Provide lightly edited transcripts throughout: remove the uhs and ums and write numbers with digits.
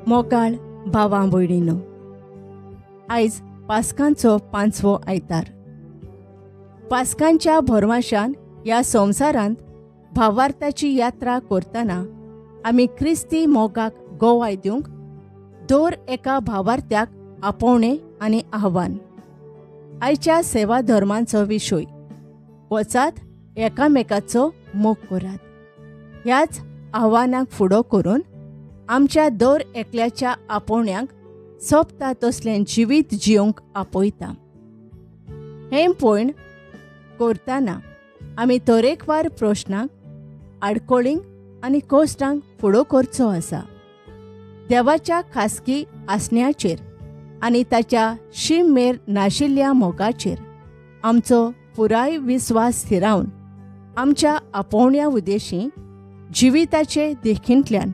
मोगाळ भावां भयणीनो, आयज पास्कांचो पांचवो आयतार. पास्कांच्या भरवाशान ह्या संवसारांत भावार्थाची यात्रा करतना आमी क्रिस्ती मोगाक गोवाय दिवंक दर एका भावार्थ्याक आपोवणें आनी आव्हान. आयच्या सेवा धर्मांचो विशय वचात एकामेकाचो मोग करात. ह्याच आव्हानाक फुडो करून आमच्या दर एकल्याच्या आपोवण्याक सोबता तसलें जिवीत जिवंक आपयता. हें पळोवन करतना आमी तरेकवार प्रश्नांक, आडकोळींक आनी कश्टांक फुडो करचो आसा. देवाच्या खासगी आसण्याचेर आनी ताच्या शीम मेर नाशिल्ल्या मोगाचेर आमचो पुराय विस्वास थिरावन आमच्या आपोवण्या उद्देशी जिविताचे देखींतल्यान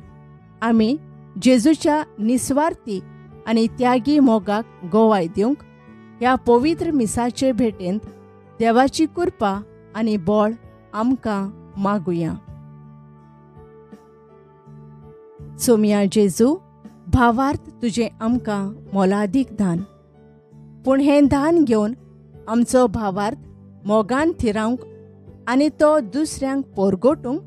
आमी जेजूच्या निस्वार्थी आनी त्यागी मोगाक गोवाय दिवंक ह्या पवित्र मिसाचे भेटेंत देवाची कृपा आनी बळ आमकां मागुया. सोमया जेजू, भावार्थ तुजें आमकां मोलादीक दान, पूण हें दान घेवन आमचो भावार्थ मोगान थिरावंक आनी तो दुसऱ्यांक पोरगोटूंक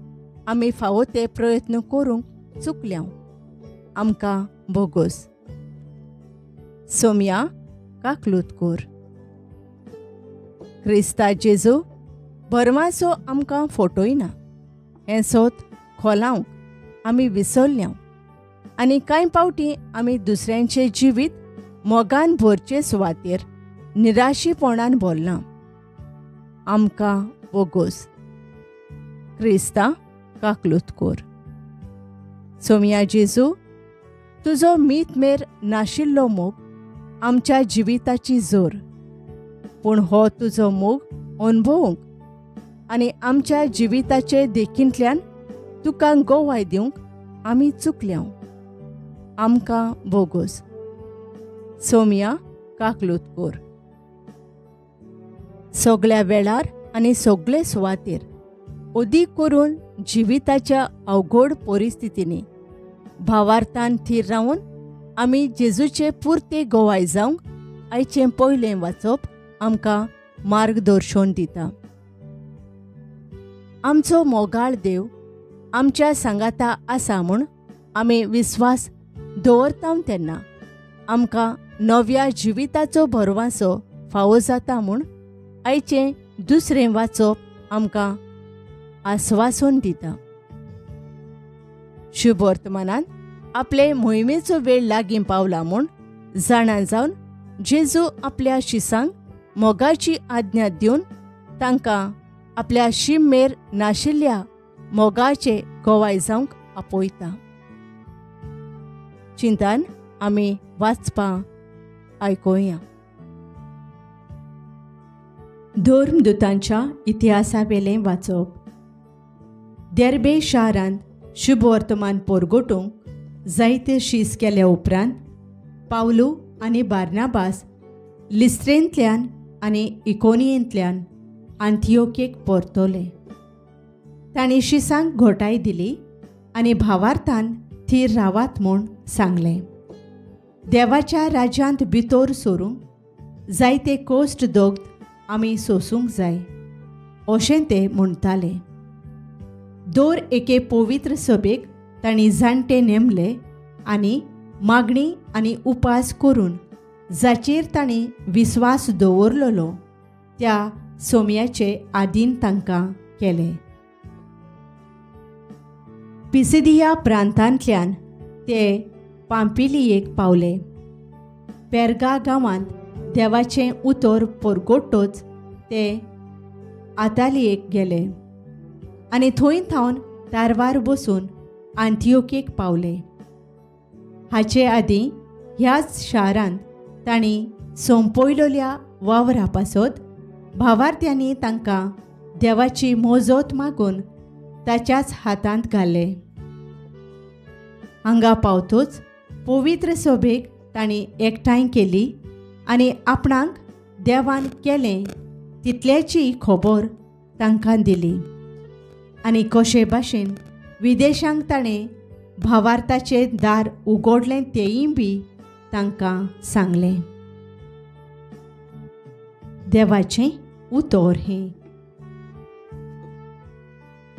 आमी फावो ते प्रयत्न करूंक चुकल्या. आमकां भोगोस. सोमया काकलूत कोर. क्रिस्ता जेजू, भरमासो आमकां फोटोयना हें सोत खोलावंक आमी विसरल्या आनी कांय पावटी आमी दुसऱ्यांचें जिवीत मोगान भरचे सुवातेर निराशीपणान भरलां. आमकां बोगोस. क्रिस्ता काकलूत कोर. सोमया जेजू, तुजो मीत मेर नाशिल्लो मोग आमच्या जिविताची जोर, पूण हो तुजो मोग अणभवूंक आनी आमच्या जिविताचे देखींतल्यान तुका गोवाय दिवंक आमी चुकल्या. आमकां बोगोस. सोमया काकलूत कोर. सगळ्या वेळार आनी सगळे सुवातेर अदीक करून जिविताच्या अवघड परिस्थितींनी भावार्थान थीर रावन आमी जेजूचे पुरते गोवाय जावंक आयचें पयलें वाचप आमकां मार्गदर्शन दिता. आमचो मोगाळ देव आमच्या सांगाता आसा म्हूण आमी विस्वास दवरता तेन्ना आमकां नव्या जिविताचो भरवासो फावो जाता म्हूण आयचें दुसरें वाचप आमकां आस्वासन दिता. शुभ वर्तमानान आपले मोहिमेचो वेळ लागीं पावला म्हूण जाणा जावन जेजू आपल्या शिसांक मोगाची आज्ञा दिवन तांकां आपल्या शीम मेर नाशिल्ल्या मोगाचे गोवाय जावंक आपयता. चिंतन आमी वाचपां आयकुया. धर्मदूतांच्या इतिहासावेलें वाचप. देर्बे शारांत शुभ वर्तमान पोरगोटूंक जायते शीस केल्या उपरांत पावलू आनी बार्नाबास लिस्त्रेंतल्यान आनी इकोनियेंतल्यान आंतियोकेक परतले. तांणी शिसांक घोटाय दिली आनी भावार्थान थीर रावात म्हूण सांगलें. देवाच्या राज्यांत भितर सरूंक जायते कोश्ट दोग्ध आमी सोसूंक जाय अशें ते म्हणटाले. दर एके पवित्र सभेक तांणी जाणटे नेमले आनी मागणी आनी उपास करून जाचेर तांणी विस्वास दवरलेलो त्या सोम्याचे आदीन तांकां केले. पिसिदिया प्रांतांतल्यान ते पांपिलियेक पावले. पेर्गा गांवांत देवाचें उतर परगोटच ते आतालियेक गेले आनी थंय थावन तारवार बसून आंतियोकेक पावले. हाचे आदीं ह्याच शारांत तांणी सोंपयलेल्या वावरा पासत भावार्थ्यांनी तांकां देवाची मोजोत मागून ताच्याच हातांत घाले. हांगा पावतूच पवित्र सभेक तांणी एकठांय केली आनी आपणाक देवान केलें तितल्याची खबर तांकां दिली आनी कशे भाशेन विदेशांक ताणें भावार्थाचें दार उगडलें तेंय बी तांकां सांगलें. देवाचें उतर हें.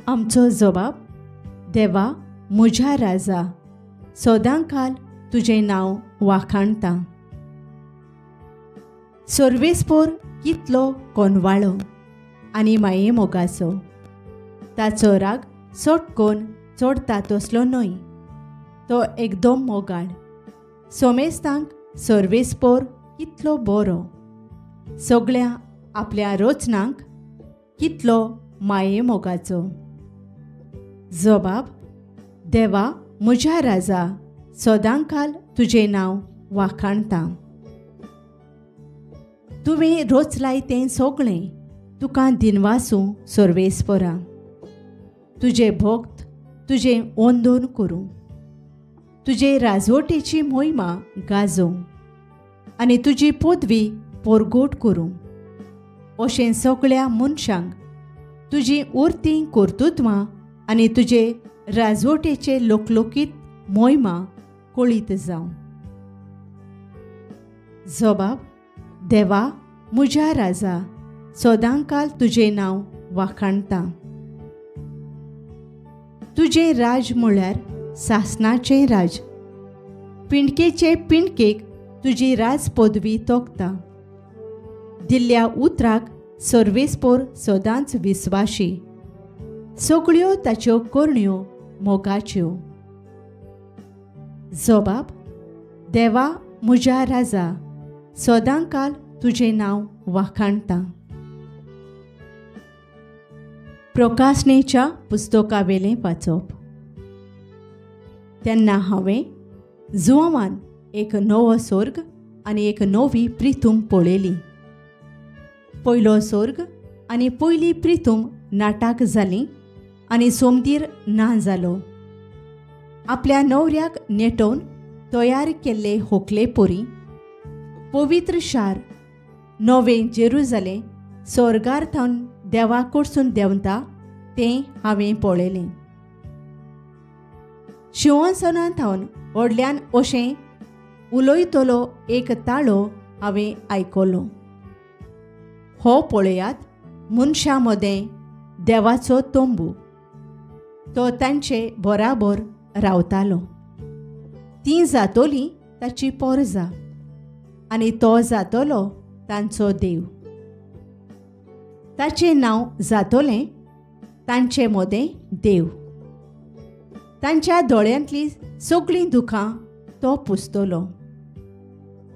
आमचो जबाब: देवा म्हज्या राजा, सदांकाल तुजें नांव वाखाणता. सर्वेस्पोर कितलो कोनवाळो आनी माये मोगाचो, ताचो राग सटकोन चडता तसलो न्हय, तो एकदम मोगाळ. सोमेस्तांक सर्वेस्पोर कितलो बरो, सगळ्या आपल्या रचनांक कितलो माये मोगाचो. जबाब: देवा म्हज्या राजा, सदांकाल तुजें नांव वाखाणता. तुवें रचलाय तें सगळें तुका दिनवासूं सर्वेस्पोरा. तुजे भक्त तुजें वंदन करूं, तुजे राजवटीची मोहिमा गाजोवं आनी तुजी पदवी परगट करूं. अशें सगळ्या मनशांक तुजी उर्ती कर्तृत्वां आनी तुजे राजवटेचे लोकलोकीत मोहिमा कळीत जावं. जबाब: देवा म्हज्या राजा, सदांकाल तुजें नांव वाखाणता. तुजें राज म्हळ्यार सासणाचें राज, पिंडकेचे पिंडकेक तुजी राज पदवी तोखता. दिल्ल्या उतराक सर्वेस्पोर सदांच विस्वाशी, सगळ्यो ताच्यो करण्यो मोगाच्यो. जबाब: देवा म्हज्या राजा, सदांकाल तुजें नांव वाखाणता. प्रकाशनेच्या पुस्तकावेलें वाचप. तेन्ना हांवें जुवान एक नवो स्वर्ग आनी एक नवी प्रिथूम पळयली. पयलो स्वर्ग आनी पयली प्रिथूम नाटाक जाली आनी सोमतीर ना जालो. आपल्या नवऱ्याक नेटोवन तयार केल्ले होकले पोरी पवित्र शार नवें जेरुजालें स्वर्गार थावन देवा कडसून देंवता तें हांवें पळयलें. शिंवासना थावन व्हडल्यान अशें उलयतलो एक ताळो हांवें आयकलो, हो पळयात मनशां मदें देवाचो तंबू, तो तांचे बराबर रावतालो. तीं जातोली ताची पोरजा आनी तो जातलो तांचो देव. ताचें नांव जातलें तांचे मदें देव. तांच्या दोळ्यांतलीं सगळीं दुखां तो पुसतलो.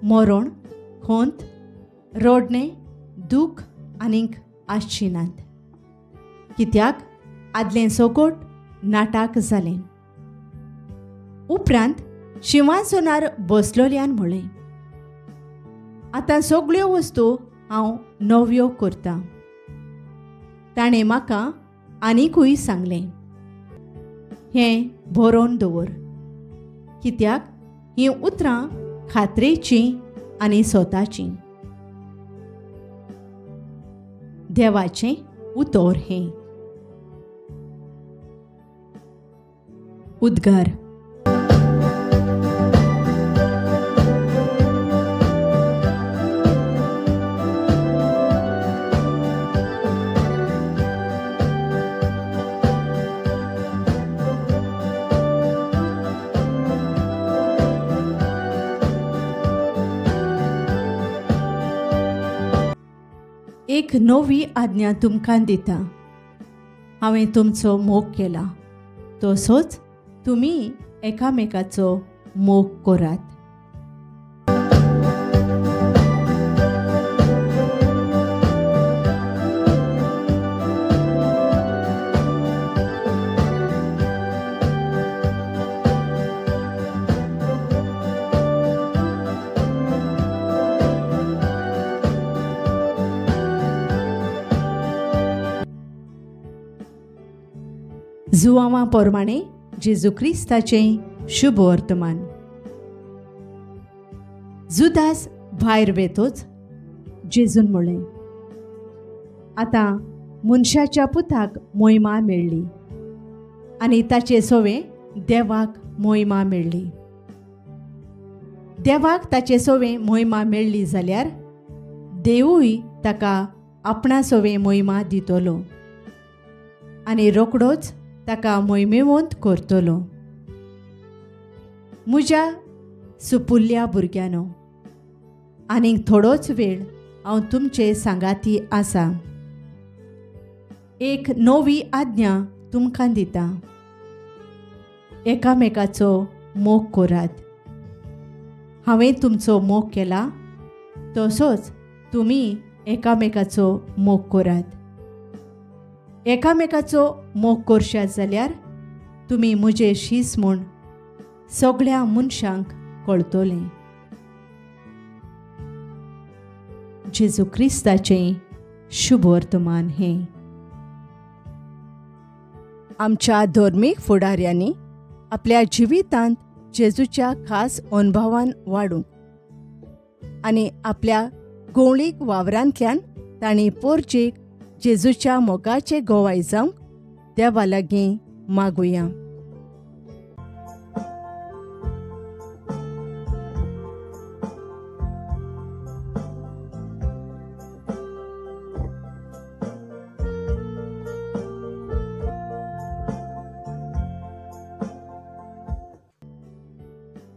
मरण, खंत, रडणें, दूख आनीक आसची नात, कित्याक आदलें सगट नाटाक जालें. उपरांत शिंवासनार बसलोल्यान म्हळें, आतां सगळ्यो वस्तू हांव नव्यो करतां. ताणें म्हाका आनीकूय सांगलें, हें बरोवन दवर, कित्याक हीं उतरां खात्रेचीं आनी स्वताचीं. देवाचें उतर हें. उद्गार. एक नवी आज्ञा तुमकां दिता, हांवें तुमचो मोग केला तसोच तुमी एकामेकाचो मोग करात. जुवांवा प्रमाणे जेजू क्रिस्ताचें शुभ वर्तमान. जुदास भायर वेतोच जेजून म्हळें, आतां मनशाच्या पुताक मोहिमा मेळ्ळी आनी ताचे सवें देवाक मोहिमा मेळ्ळी. देवाक ताचे सोवे मोहिमा मेळ्ळी जाल्यार देवूय ताका आपणा सोवे मोहिमा दितलो आनी रोखडोच ताका मोहिमेवंत करतलो. म्हज्या सुपुल्ल्या भुरग्यांनो, आनीक थोडोच वेळ हांव तुमचे सांगाती आसा. एक नवी आज्ञा तुमकां दिता, एकामेकाचो मोग करात. हांवें तुमचो मोग केला तसोच तुमी एकामेकाचो मोग करात. एकामेकाचो मोग करशात जाल्यार तुमी म्हजे शीस म्हूण सगळ्या मनशांक कळटलें. जेजू क्रिस्ताचें शुभवर्तमान हें. आमच्या धर्मीक फुडाऱ्यांनी आपल्या जिवितांत जेजूच्या खास अनुभवान वाडूंक आनी आपल्या गोंवळीक वावरांतल्यान तांणी पोरचेक जेजूच्या मोगाचे गोवाय जावंक देवा लागीं मागुया.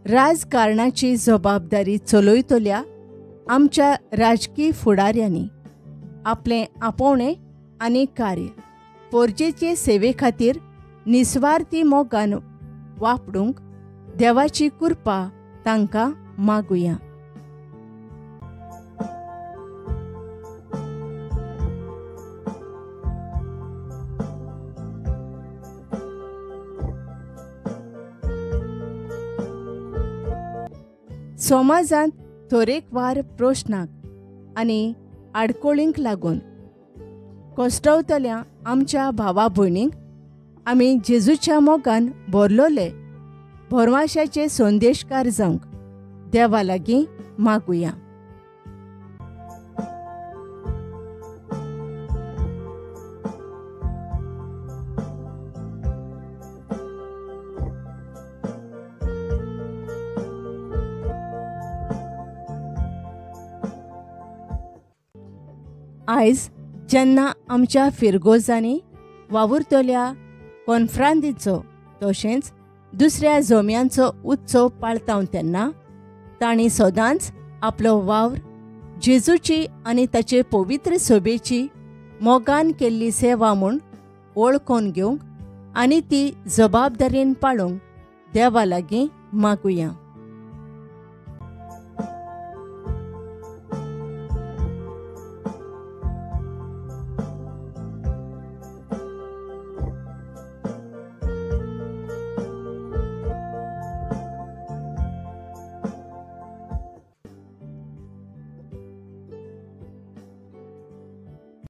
राजकारणाची जबाबदारी चलयतल्या आमच्या राजकीय फुडाऱ्यांनी आपलें आपोवणें आनी कार्य पोरजेचे सेवे खातीर निस्वार्थी मोगान वापरूंक देवाची कृपा तांकां मागुया. समाजांत तरेकवार प्रश्नाक आनी आडकोळींक लागून कश्टवतल्या आमच्या भावा भयणींक आमी जेजूच्या मोगान भरलोले भरवाशाचे संदेशकार जावंक देवा लागीं मागुया. आयज जेन्ना आमच्या फिरगोजांनी वावुरतल्या कोनफ्रांदीचो तशेंच दुसऱ्या जोम्यांचो उत्सव पाळता तेन्ना तांणी सदांच आपलो वावर जेजूची आनी ताचे पवित्र सभेची मोगान केल्ली सेवा म्हूण वळखून घेवंक आनी ती जबाबदारीन पाळूंक देवा लागीं मागुया.